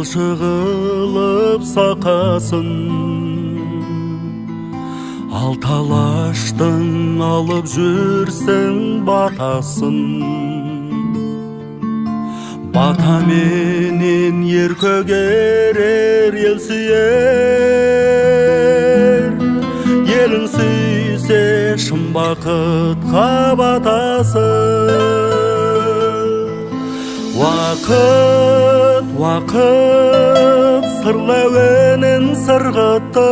Жалшы қылып сақасын, Алты алаштың алып жүрсің батасын. Батаменен ер көгерер, ел сүйер. Елің сүйсе, шын бақытқа батасың. Уақыт, уақыт сырлы әуенін сырғытты.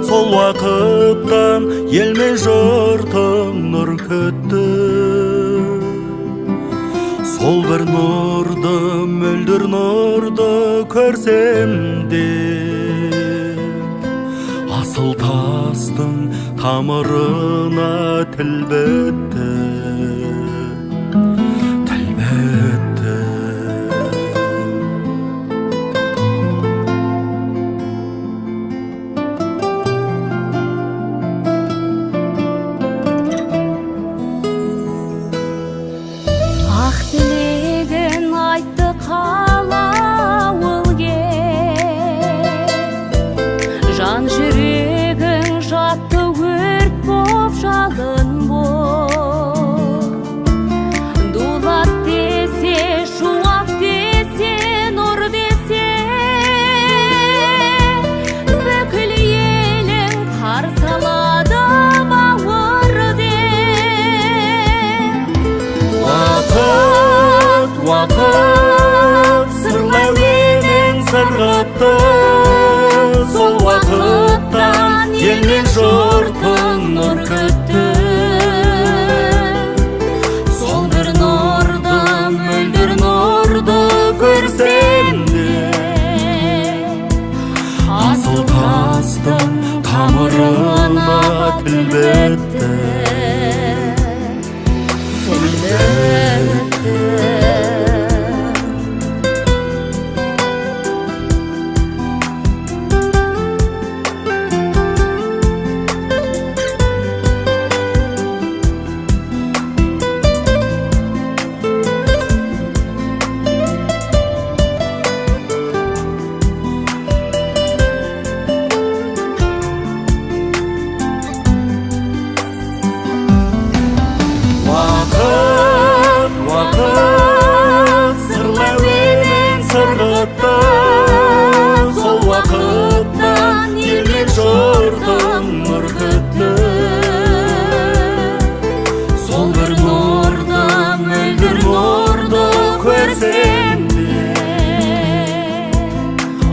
Сол уақыттан ел мен жұртың нұр күтті. Сол бір нұрды, мөлдір нұрды көрсем де, асыл тастың тамырына тіл бітті, тіл бітті. Ақ тілегін айтты қалауыл кеп, жан жүрегің жатты өрт боп, жалын боп. Дулат десе, шуақ десе, нұр десе, бүкіл елің қарсы алады бауыр деп. Уақыт, уақыт сырлы әуенін сырғытты. Сол уақыттан ел мен жұртың нұр күтті. Сол бір нұрды, мөлдір нұрды көрсем де, асыл тастың тамырына тіл бітті, тіл бітті. Уақыт, уақыт сырлы әуенін сырғытты. Сол уақыттан ел мен жұртың нұр күтті. Сол бір нұрды, мөлдір нұрды көрсем де,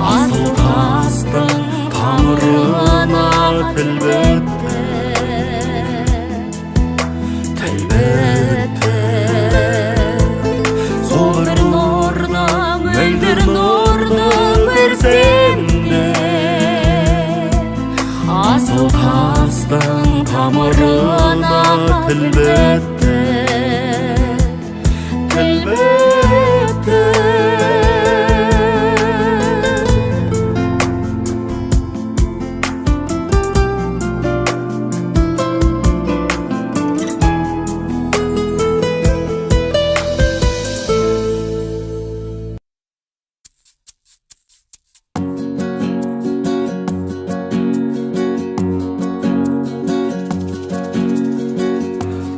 асыл тастың тамырына тіл бітті, тіл бітті. Сол бір нұрды, мөлдір нұрды көрсем де, асыл тастың тамырына тіл бітті, тіл бітті.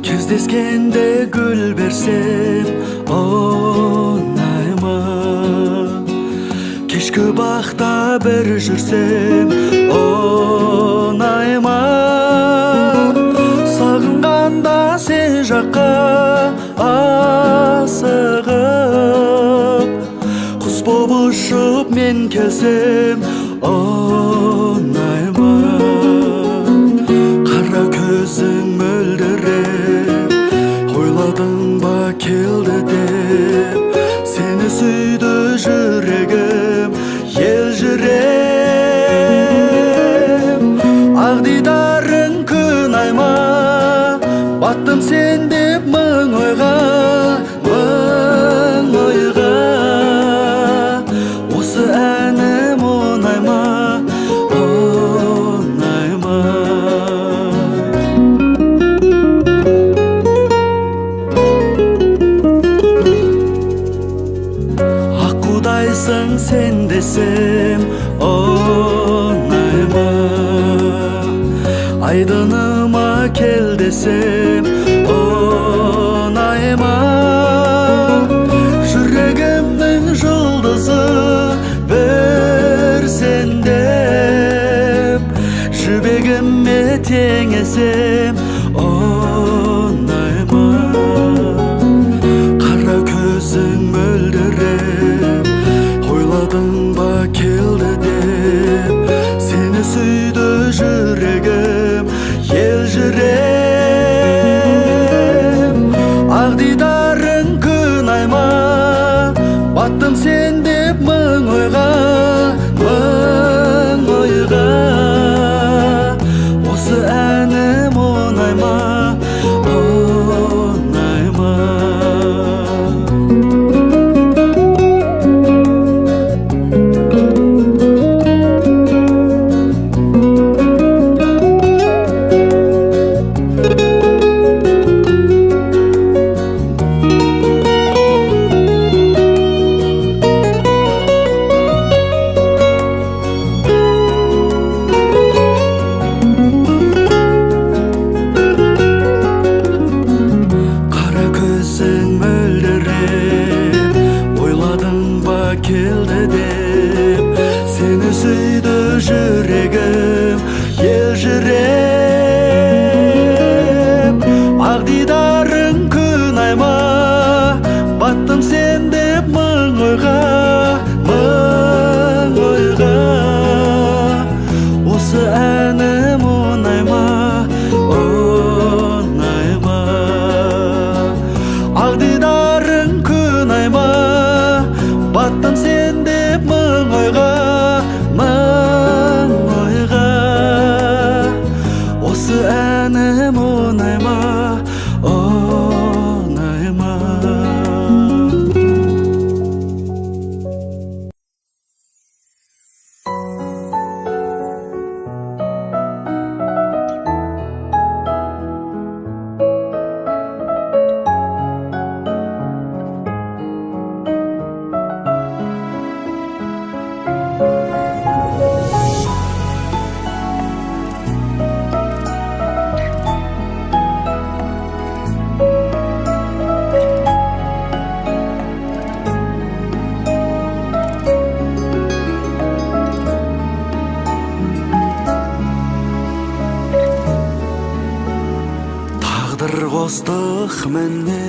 Кездескенде гүл берсем, ұнай ма? Кешкі бақта бір жүрсем, ұнай ма? Сағынғанда сен жаққа асығып, құс боп ұшып мен келсем, ұнай ма? Қара көзің мөлдіреп, ойладың ба келді деп? Сені сүйді жүрегім елжіреп. Ақ дидарың күн айма, баттым сен деп мың ойға, мың ойға. Осы әнім ұнай ма, ұнай ма? Аққудайсың. теңесем, ұнай ма? Жүрегімнің жұлдызы бір сен деп, жібегіме теңесем, ұнай ма? Қара көзің мөлдіреп, ойладың ба келді деп, сені сүйді жүрегім елжіреп. Ақ дидарың күн айма, баттым сен деп мың ойға, мың ойға. Осы әнім ұнай ма, ұнай ма? Қара көзің мөлдіреп, ойладың ба келді деп, сені сүйді жүрегім елжіреп. Ақ дидарың күн айма, баттым сен деп мың ойға, мың ойға. Осы әнім ұнай ма, ұнай ма? Ақ дидарың күн айма, баттым сен деп мың ойға, мың ойға. Осы әнім ұнай ма, ұнай ма? Тағдыр қостық міне,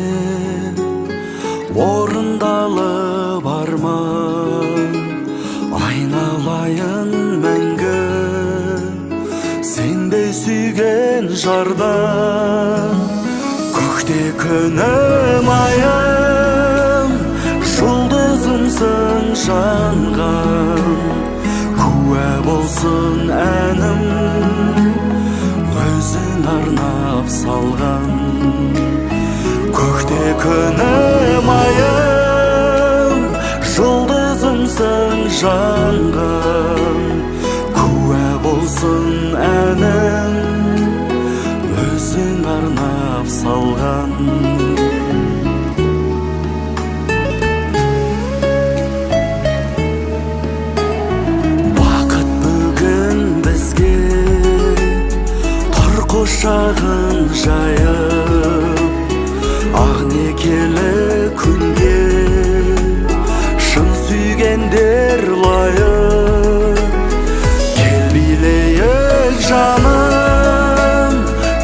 орындалып арман, айналайын мәңгі сендей сүйген жардан. Көкте күнім, айым, жұлдызымсың жанған, куә болсын әнім өзің арнап салған. Көкте күнім, айым, жұлдызымсың жанған, куә болсын әнім өзің арнап салған. Бақыт бүгін бізге тұр құшағын жайып, ақ некелі күнге шын сүйгендер лайық. Кел, билейік, жаным,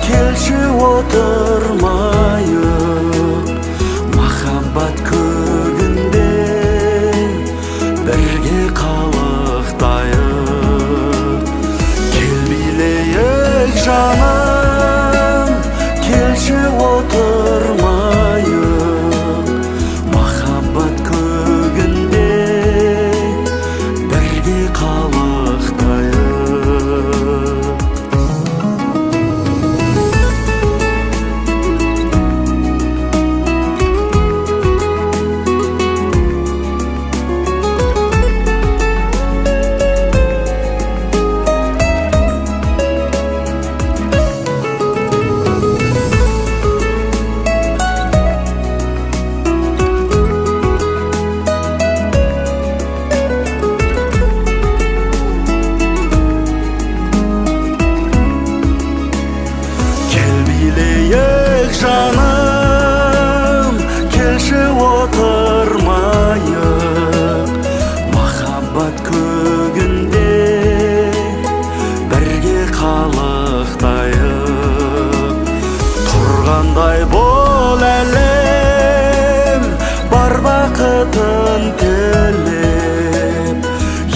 келші, отырмайық, махаббат көгінде бірге қалықтайық. Кел, билейік, жаным, келші. Бақытын тілеп,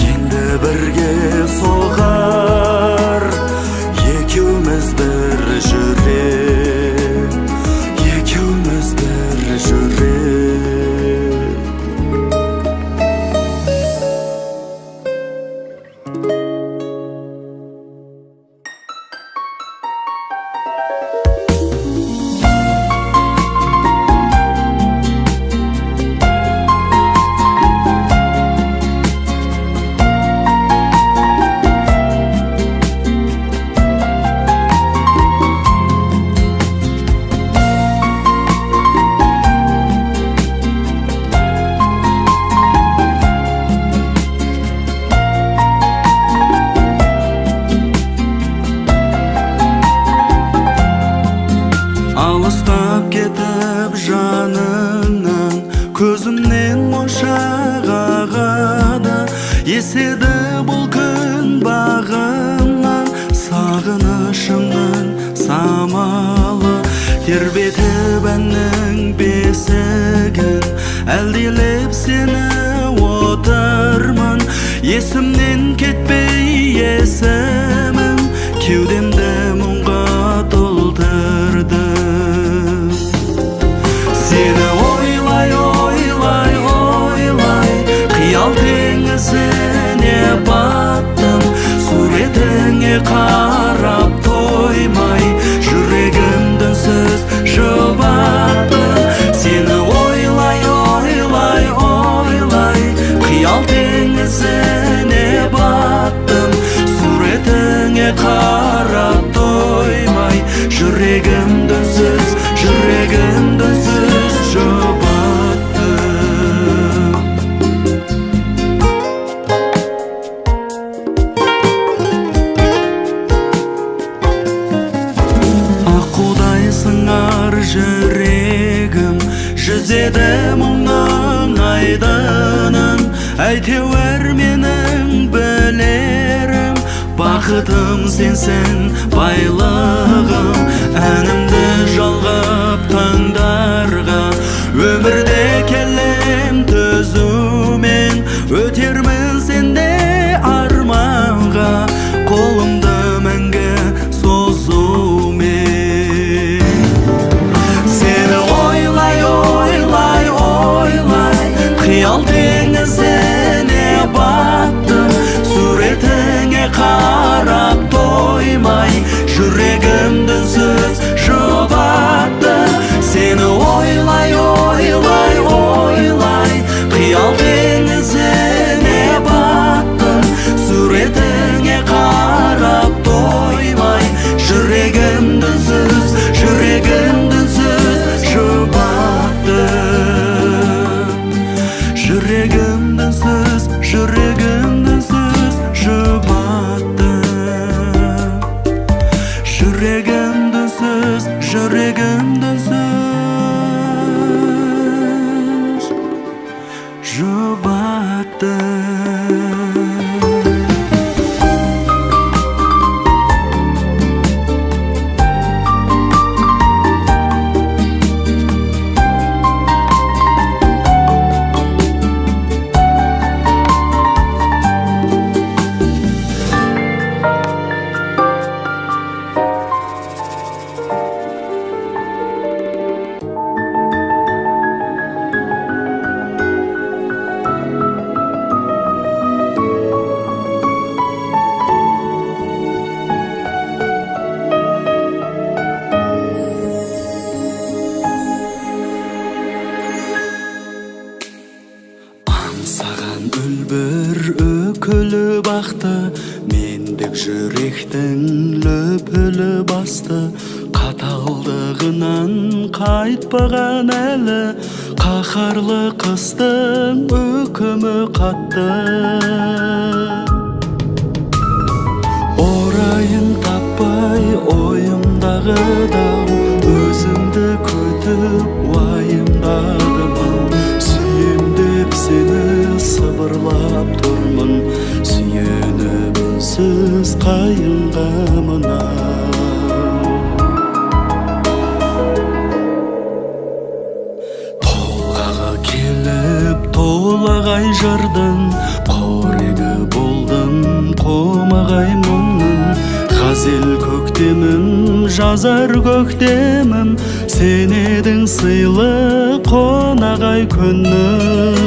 енді бірге соғар екеуміз бір жүрек, екеуміз бір жүрек. Алыстап кетіп жаныңнан, көзімнен моншақ ағады. Еседі бұл күн бағымнан сағынышымның самалы. Тербетіп әннің бесігін, әлдилеп сені отырмын. Есімнен кетпей есімің, кеудемді мұңға толтырды. Сені ойлай, ойлай, ойлай, қиял теңізіне баттым. Суретіңе қарап тоймай, жүрегімді үнсіз жұбаттым. Сені ойлай, ойлай, ойлай, қиял теңізіне баттым. Суретіңе қарап тоймай, жүрегімді үнсіз, жүрегімді үнсіз жұбаттым. Аққудай сыңар жүрегім жүзеді мұңның айдынын. Әйтеуір менің білерім, бақытым сенсің, байлығым. Әнімді жалғап таңдарға, өмірде келем түзумен. Өтермін сенде арманға, қолымды мәңгі созумен. Сені ойлай, ойлай, ойлай, қиял теңізіне баттым. Суретіңе қарап тоймай, жүрегімді үнсіз жұбатты. Сені ойлай, ойлай, ойлай, қиял теңізіне баттым. Суретіңе қарап тоймай, жүрегімді үнсіз, жүрегімді үнсіз жұбатты. Жүрегімді үнсіз, жүрегімді үнсіз жұбатты. Жүрегімді үнсіз, жүрегімді үнсіз жұбатты. Аңсаған үлбір үкілі бақты, мендік жүректің лүпілі басты. Қаталдығынан қайтпаған әлі, қаһарлы қыстың үкімі қатты. Орайын таппай ойымдағы дау, өзіңді күтіп уайымдадым ау. Сүйем деп сені сыбырлап тұрмын, сүйеніп үнсіз қайыңға мынау. Толғағы келіп жырдың, қорегі болдым қомағай мұңның. Ғазел көктемім, жазар көктемім, сен едің сыйлы қонағай күнім.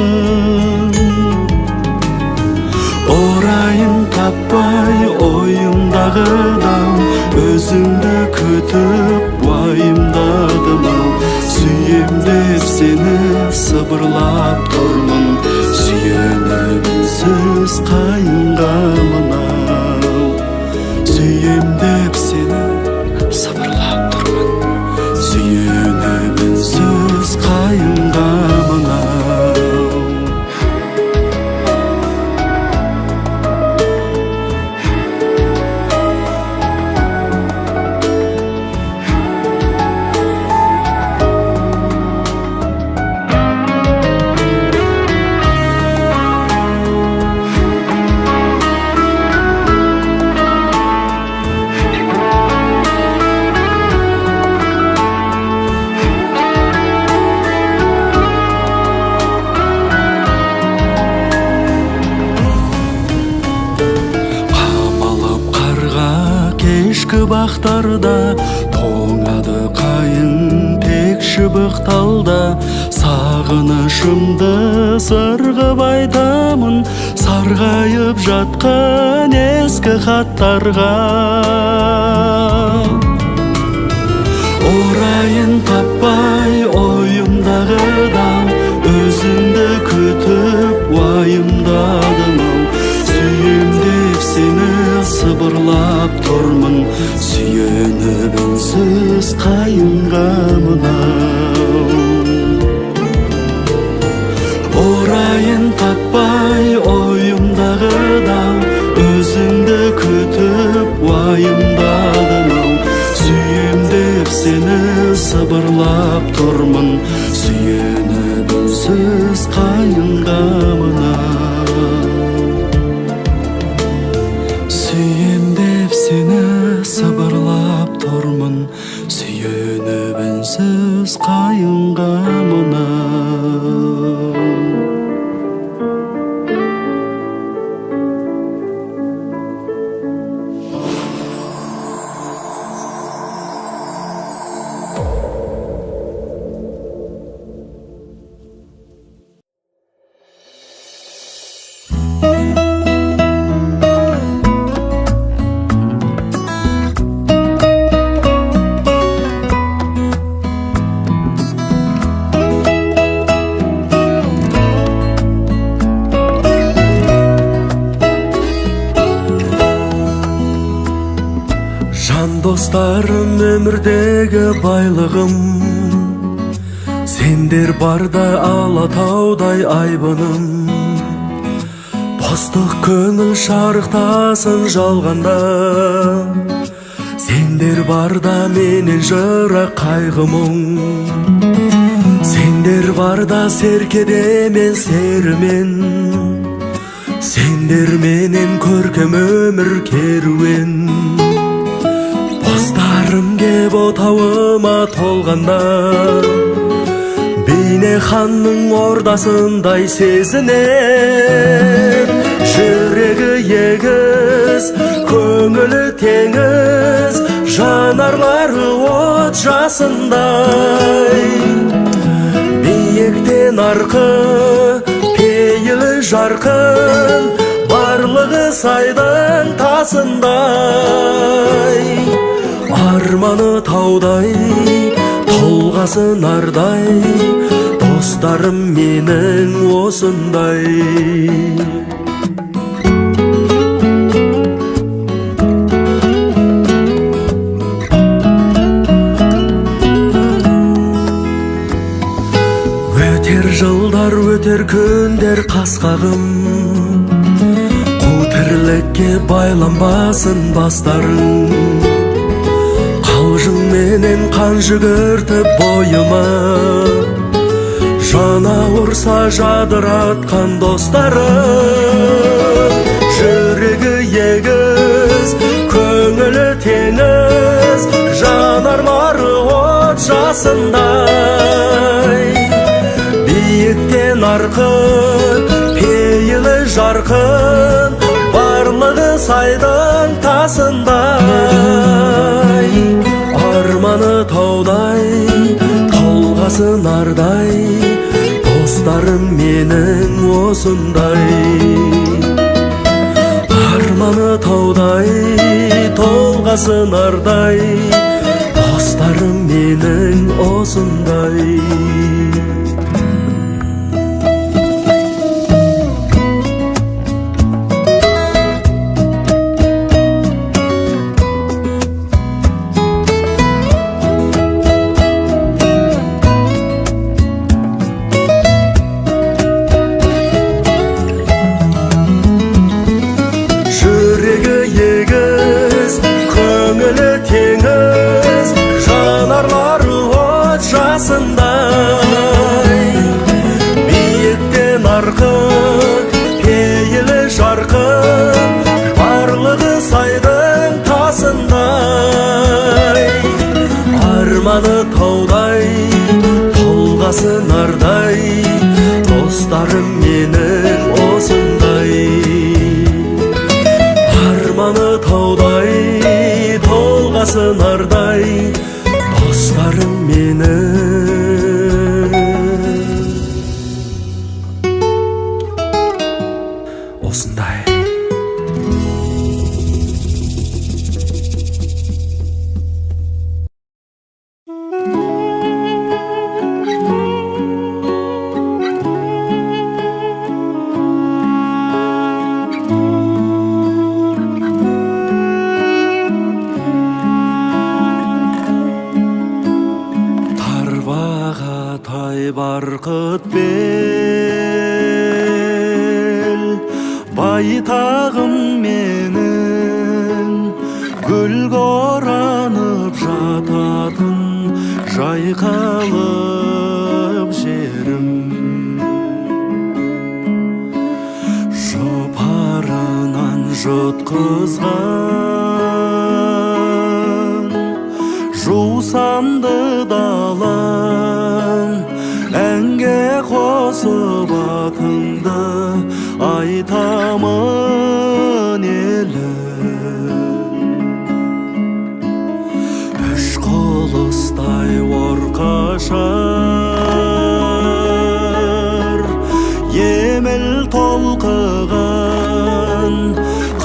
Орайын таппай ойымдағы дау, өзіңді күтіп уайымдадым ау. Сүйем деп сені сыбырлап тұрмын, сүйеніп үнсіз қайынға мынау. Сүйем деп сені сыбырлап тұрмын, сүйеніп үнсіз қайынға мынау. Қамалып қарға кешкі бақтарда, тоңады қайың тек шыбық талда. Сағынышымды сырғып айтамын, сарғайып жатқан ескі хаттарға. Орайын таппай ойымдағы дау, өзіңді күтіп уайымдадым ау. Сүйем деп сені сыбырлап тұрмын, сүйеніп үнсіз қайынға мынау. Орайын таппай ойымдағы дау, өзіңді күтіп уайымдадым ау. Сүйем деп сені сыбырлап тұрмын, сүйеніп үнсіз қайынға мынау. Сүйем деп сені сыбырлап тұрмын, сүйеніп үнсіз қайынға мынау. Жан достарым, өмірдегі байлығым, сендер барда Алатаудай айбыным. Достық көңіл шарықтасын жалғанда, сендер барда менен жырақ қайғы мұң. Сендер барда серкеде мен серімен, сендер менен көркем өмір керуен. Достарым кеп отауыма толғанда, бейне ханның ордасындай сезінем. Жүрегі егіз, көңілі теңіз, жанарлары от жасындай. Биіктен арқы, пейілі жарқын, барлығы сайдың тасындай. Арманы таудай, тұлғасы нардай, достарым менің осындай. Өтер жылдар, өтер күндер қасқағым, қу тірлікке байланбасын бастарың. Қалжыңменен қан жүгіртіп бойыма, жан ауырса жадыратқан достарым. Жүрегі егіз, көңілі теңіз, жанарлары от жасындай. Биіктен арқы, Пейілі жарқын, барлығы сайдың тасындай. Арманы таудай, тұлғасы нардай, достарым менің осындай. Арманы таудай, тұлғасы нардай, достарым менің осындай. Жүрегі егіз, көңілі теңіз, жанарлары от жасындай. Биіктен арқы, пейілі жарқын, барлығы сайдың тасындай. Арманы таудай, тұлғасы нардай, достарым менің осындай. Арманы таудай, тұлғасы нардай, достарым менің осындай. Тарбағатай барқыт бел, байтағым менің, гүл оранып жататын жайқалып жерім. Жұпарынан жұтқызған жусанды далам, әнге қосып атыңды айтамын, елім. Үш құлыстай орқашар, Еміл толқыған,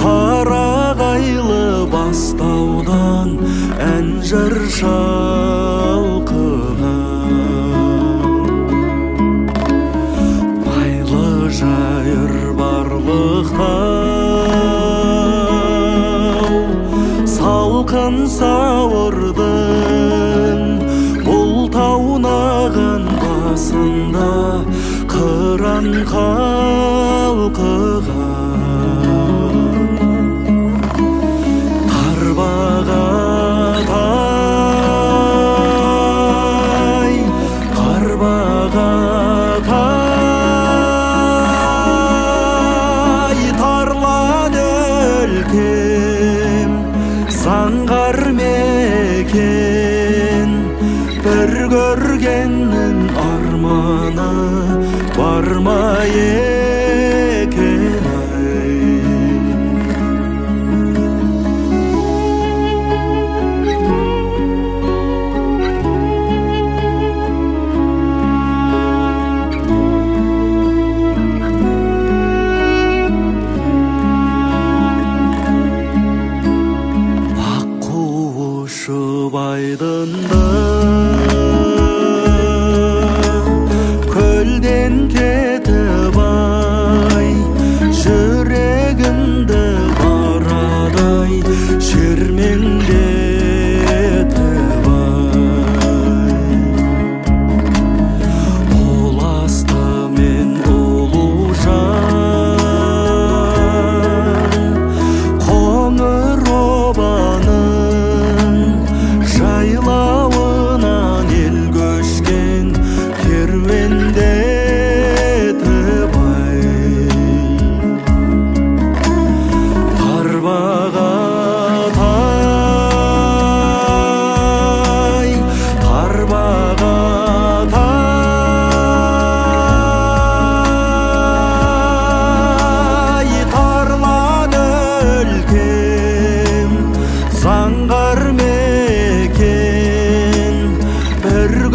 қарағайлы бастаудан ән жыр шалқыған. Майлы жайыр барлықтау, салқын сауырдың бұл таунаған басында қыран қалқыған. Тарбағатай, Тарбағатай, тарлан өлкем, заңғар мекен, бір көргеннің арманы бар ма екен ай? Аққу ұшып айдынды көлден кетіп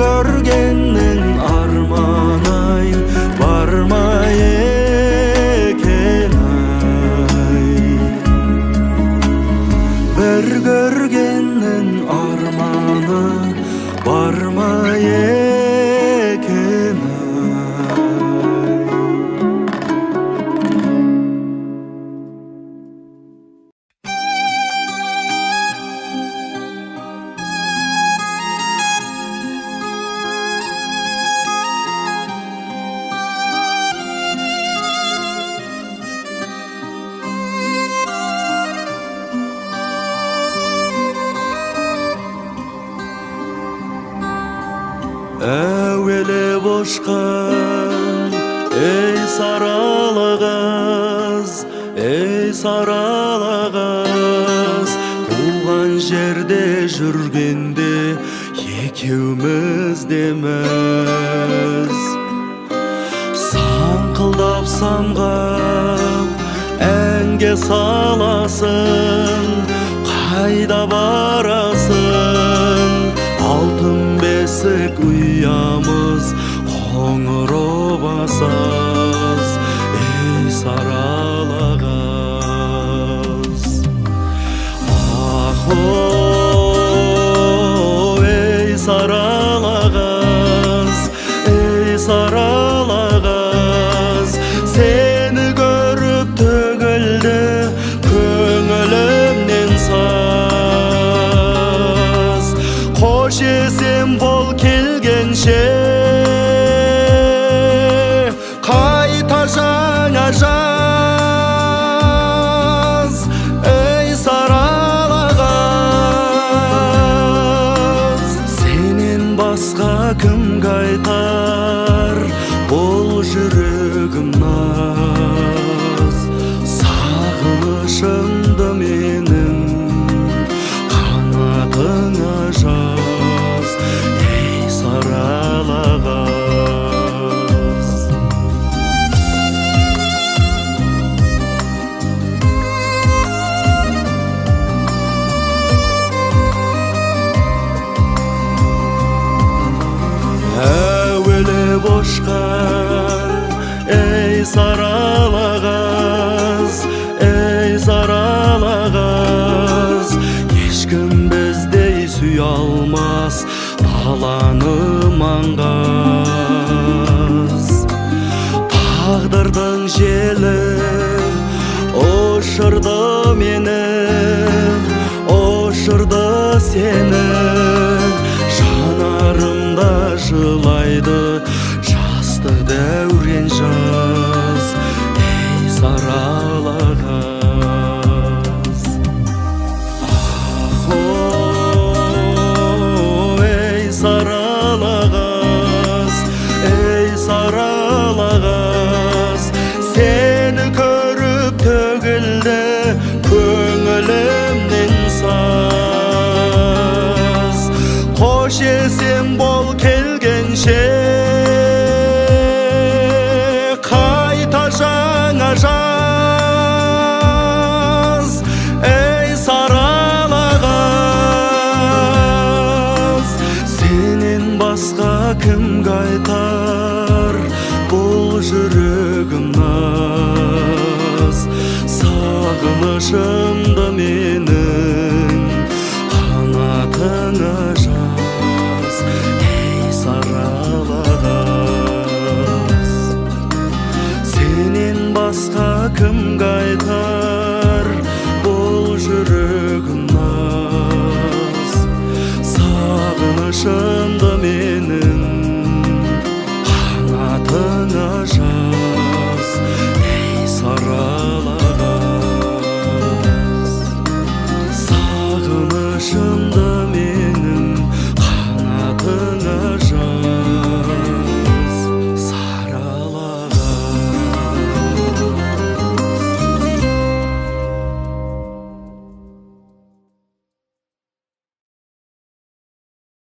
көргеннің арманы-ай бар ма екен ай? Бір көргеннің арманы бар ма екен ай? Әуелеп ұшқан, ей, сарала қаз, ей, сарала қаз, туған жерде жүргенде екеуміз де мәз. Саңқылдап самғап әнге саласың, қайда барасың? Алтын бесік ұямыз қоңыр басаз, ей, сарала қаз. Ах, ей, сарала қаз, ей, сарала қаз, сені көріп төгілді көңілімнен саз. Қош есен бол келгенше, қайта жаңа жаз, ей, сарала қаз. Сенен басқа кімге айтар бұл жүрегім наз? Сағынышымды менің қанатыңа жаз, ей, сарала қаз. Әуелеп ұшқан, ей, сарала қаз, ей, сарала қаз, ешкім біздей сүйе алмас даланы маңғаз. Тағдырдың желі ұшырды мені, ұшырды сені, жанарымда жылайды жастық дәурен жаз, ей, сарала қаз. Ах, ей, сарала қаз, ей, сарала қаз, сені көріп төгілді көңілімнен саз. Қош есен бол келгенше, қайта жаңа жаз, ей, сарала қаз. Сенен басқа кімге айтар бұл жүрегім наз? Сағынышымды менің қанатыңа